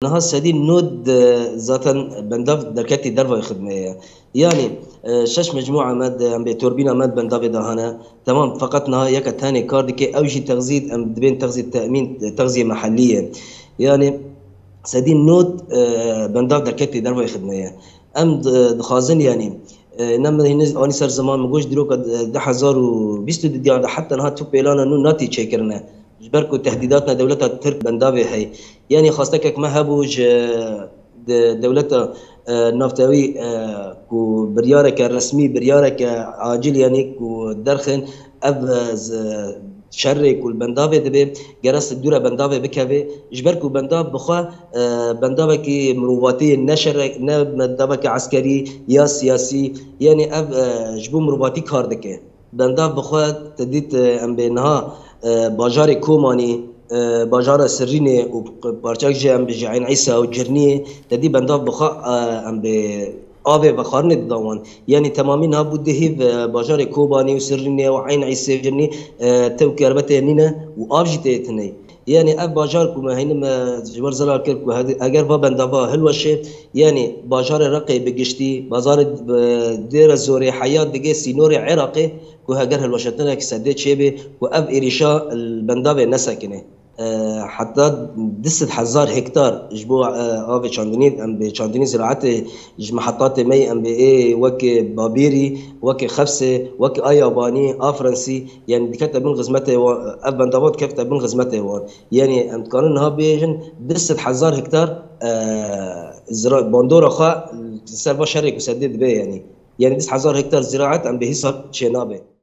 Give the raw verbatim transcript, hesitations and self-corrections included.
Niha sedî nod, e, zaten bendav derketî dervayê xidmê ye. Yanî, e, şeş mecmûa me de, em bê torbîna me di bendavê de hene. Temam, feqet niha yeke tenê kar dike, ew jî texzît, em dibên texzît temîn, texziyê mehellî ye. Yanî, sedî nod, e, bendav derketî dervayê xidmê ye. Em di-, dixwazin, yanî, e, ne min hînî anî ser ziman, min goş dîroka, e, du hezar û bîst û du diyan de heta niha tu pêlana nû natî çêkirine. Ji ber ku tehdîdatna dewleta Tirk bendavê hey. Yanî xwestekek me hebû ji de-, dewleta, e, navtewî, e, ku biryareke resmî, biryareke acil, yanî ku derxin ev, e, z-, şerê ku li bendavê dibe, gerek dûre bendavê bikeve, ji ber ku bendav bi xwe, e, bendavekî mirovatî ye, ne şere-, ne bendaveke eskerî ya siyasî, yanî ev, e, ji bo mirovatî kar dike. Bendav bi xwe te dît, e, em bê niha, e, bajarê Kobanî, e, bajara Sirînê û parçek jî em bê ji Eyn Îsa û Cirniyê, te dî bendav bi xwe, e, em bê avê vexwarinê dida wan. Yanî temamî niha bû du hîv, e, bajarê Kobanî û Sirînê û Eyn Îsê û Cirnî, e, tew kerbetê nîne û av jî tê tune. Yanî ev bajar ku me heyne me ji we re zelal kir ku hedi-, eger va bendava hilweşe, yanî bajarê Reqê bi giştî, bajarê, e, Dêre Zorê, heya digê sînorê Iraqê, ku heger hilweşetineke sedê çêbê, ku ev êrîşa li bendavê nesekine. E, heta du sed hezar hektar ji bo, e, avê çandinî, em bê çandinî ziraetê ji mihetatê me yê, em bê ê weke Babêrî, weke Xefsê, weke Ayabanî, Afrensî, yanî dikete bin xizmetê wan, ev bendava dikefte bin xizmetê wan. Yanî em dikarin niha bêjin du sed hezar hektar, e, zira-, bandora xwe ser va şerê ku sedê dibe yanî. Yanî du sed hezar hektar ziraet em bê hîsab çênabe.